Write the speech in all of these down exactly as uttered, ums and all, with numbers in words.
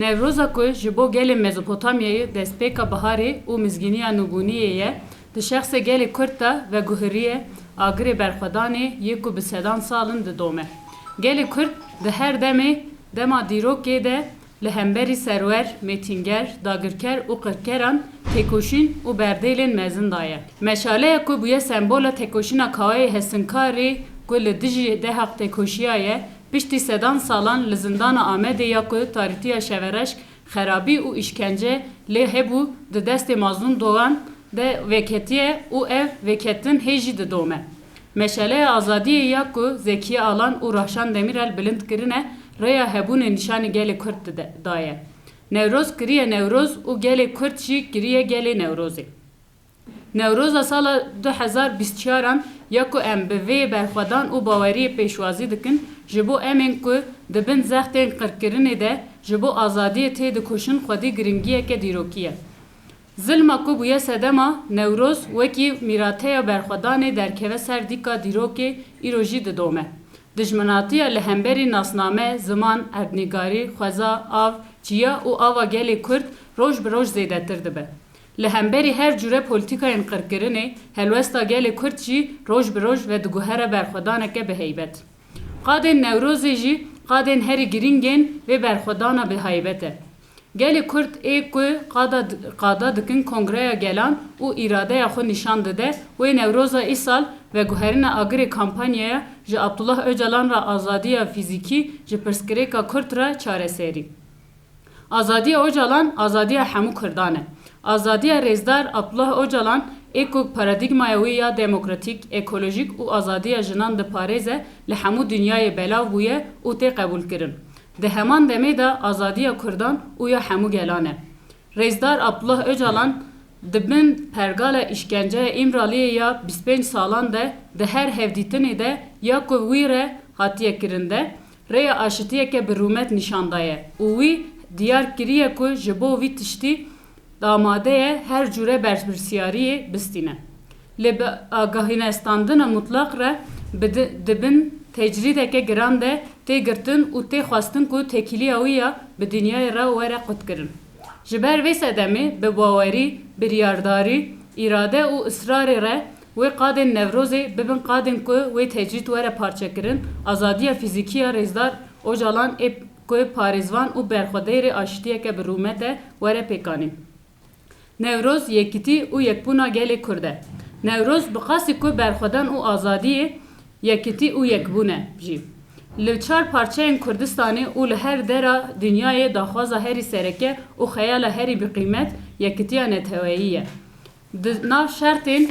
Newroza ku ji bo gelê Mezopotamyayê destpêka biharê û mizgîniya nûbûniyê ye, di şexsê gelê Kurd de veguheriye agirê berxwedanê yê ku bi sedan sal in didome. Gelê Kurd di her demê, dema dîrokê de li hemberî serwer, mêtînger, dagirker û qirkeran têkoşîn û berdêlên mezin daye. Meşaleya ku bûye sembola têkoşîna Kawayê Hesinkarê ku li dijî deha têkoşiya ye, piştî sedan salan li zindana Amedê ya ku tarîtiya şevereşk, xerabî û îşkence lê hebû, di destê Mazlûm Dogan de veketiye û ev veketin hê jî didome. Meşaleya azadiyê ya ku Zekiye Alan û Rahşan Demîrel bilind kirine, rêya hebûnê nîşanî gelê Kurd dide, daye. Newroz kiriye Newroz û gelê Kurd jî kiriye gelê Newrozê. Newroza sala du hezar bîst çaran ya ku em bi vê berxwedan û baweriyê pêşwazî dikin, ji bo em ên ku di bin zextên qirkirinê de ji bo azadiyê têdikoşin xwedî giringiyeke dîrokî ye. Zilma ku bûye sedema Newroz wekî mîrateya berxwedanê derkeve ser dîka dîrokê îro jî didome. Dijminatiya li hemberî nasname, ziman, erdnîgarî, xweza, av, çiya û ava gelê Kurd roj bi roj zêdetir dibe. Li hemberî her cure polîtîkayên qirkirinê, helwesta gelê Kurd jî roj bi roj vediguhere berxwedaneke bi heybet. Qadên Newrozê jî qadên herî girîng ên vê berxwedana bi heybet e. Gelê Kurd ê ku qada, qada dikin Kongreya Gelan û îradeya xwe nîşan dide, wê Newroza îsal veguherîna agirê kampanyaya ji Abdullah Ocalan re azadiya fîzîkî, ji pirsgirêka Kurd re çareserî. Azadiya Ocalan, azadiya hemû Kurdan e. Azadiya Rêzdar Abdullah Ocalan ê ku paradîgmaya wê ya demokratîk, ekolojîk û azadiya jinan diparêze, li hemû dinyayê belav bûye û tê qebûlkirin. Di heman demê de azadiya Kurdan û ya hemû gelan e. Rêzdar Abdullah Ocalan di bin pergala îşkenceya Îmraliyê ya bîst pênc salan de di her hevdîtinê de ya ku wî re hatiye kirin de rêya aşitiyeke bi rûmet nîşan daye û wî diyar kiriye ku ji bo vî tiştî amade ye her cure berpirsyariyê bistîne. Lê bi agahînestandina mutlaq re bi di-, di bin tecrîdeke giran de tê girtin û tê xwestin ku têkiliya wî ya bi dinyayê re were qutkirin. Ji ber vê sedemê bi bawerî, biryardarî, îrade û israrê re wê qadên Newrozê bibin qadên ku wê tecrîd were parçekirin, azadiya fîzîkî ya Rêzdar Ocalan ê ku parêzvan û berxwedêrê aşitiyeke bi rûmet e were pêkanîn. Newroz, yekîtî û yekbûna gelê Kurd e. Newroz bi qasî ku berxwedan û azadiyê, yekîtî û yekbûn e jî. Li çar parçeyên Kurdistanê û li her dera dinyayê daxwaza herî sereke û xeyala herî bi qîmet yekîtiya neteweyî ye. Di nav şertên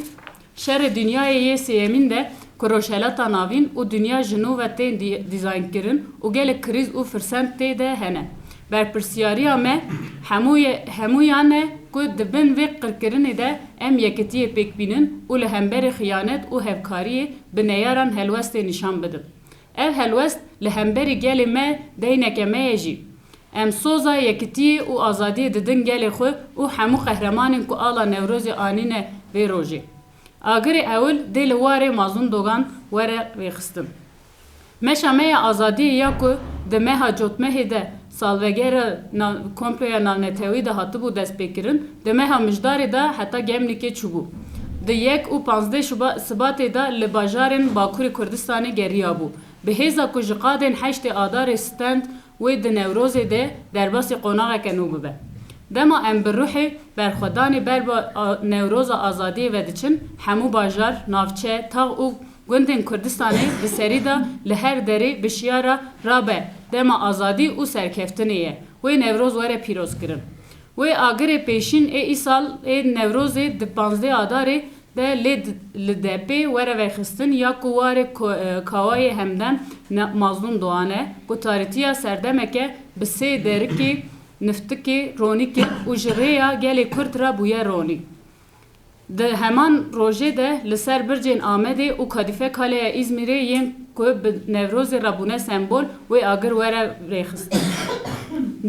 Şerê Dinyayê yê Sêyemîn de ku Rojhelata Navîn û dinya ji nû ve tên dî-, dîzaynkirin û gelek krîz û firsend tê de hene. Berpirsiyariya me hemû ye, hemûyan e ku di bin vê qirkirinê de em yekitiyê pêk bînin û li hemberî xiyanet û hevkariyê bi neyaran helwestê nîşan bidin. Ev helwest li hemberî gelê me deyneke me ye jî. Em soza yekitiyê û azadiyê didin gelê xwe û hemû qehremanên ku ala Newrozê anîne vê rojê. Agirê ewil dê li warê Mazlûm Dogan were rêxistin. Meşa me ya azadiyê ya ku di meha Cotmehê de salvegera nav-, komploya navnetewî de hatibû destpêkirin, di meha Mijdarê de heta Gemlîkê çûbû. Di yek û panzdeh Şuba-, Sibatê de li bajarên Bakurê Kurdistanê geriyabû. Bi hêza ku ji qadên heştê Adarê stend wê di Newrozê de derbasî qonaxeke nû bibe. Dema em bi ruhê berxwedanê ber bi a-, Newroza Azadiyê ve diçin, hemû bajar, navçe, tax û gundên Kurdistanê di serî de li her derê bi şiyara "Rabe, dema azadî û serkeftinê ye, wê Newroz were pîrozkirin." Wê agirê pêşîn ê îsal ê Newrozê di panzdeh Adarê de lê di-, li Depê were vexistin ya ku warê ko-, e, Kawayê Hemdem ne-, Mazlûm Doğan e, ku tarîtiya serdemeke bi sê derikê niftikê ronî kir û ji rêya gelê Kurd re bûye ronî. Di heman rojê de li ser bircên Amedê û Kadîfe Kaleya Îzmîrê yên ku bi Newrozê re bûne sembol, wê agir were rêxistin.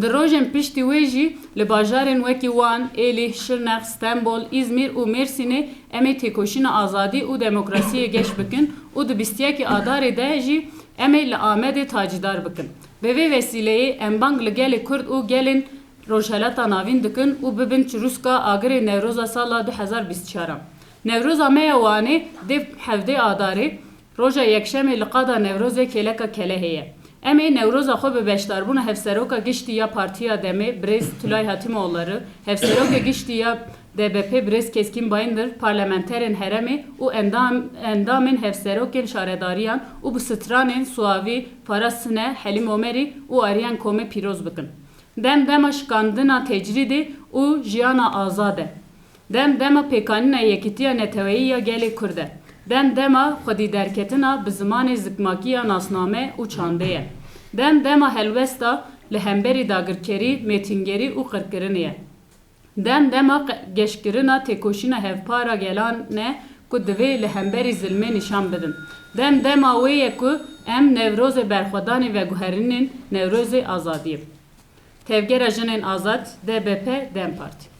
Di rojên piştî wê jî li bajarên wekî Wan, Êlih, Şirnex, Stenbol, Îzmîr û Mêrsînê em ê têkoşîna azadî û demokrasiyê geş bikin û di bîst yekê Adarê de jî em ê li Amedê tacîdar bikin. Bi vê wesîleyê em bang li gelê Kurd û gelên Rojhelata Navîn dikin û bibin çirûska agirê Newroza sala du hezar bîst çar an. Newroza me ya Wanê dê hevdê Adarê, roja Yekşemê li qada Newrozê kêleka kelehê ye. Em ê Newroza xwe bi beşdarbûna Hevseroka Giştî ya Partiya Demê, birêz Tulay Hatîmoğulları, Hevserokê Giştî ya D B P, birêz Keskîn Bayindir, parlamenterên herêmê û endam-, endamên hevserokên şaredariyan û bi stranên Suavî, Faras Sine, Helîm Omerî û Ariyen Komê pîroz bikin. Dem dema şikandina tecrîdê û jiyana azad e. Dem dema pêkanîna yekîtiya neteweyî ya gelê Kurd e. Dem dema xwedîderketina bi zimanê zikmakî ya nasname û çandê ye. Dem dema helwesta li hemberî dagirkerî, mêtingerî û qirkirinê ye. Dem dema qe-, geşkirina têkoşîna hevpar a gelan e ku divê li hemberî zilmê nîşan bidin. Dem dema wê ye ku em Newrozê berxwedanê veguherînin Newrozê azadiyê. Tevgera Jinên Azad, D B P, dem Partî.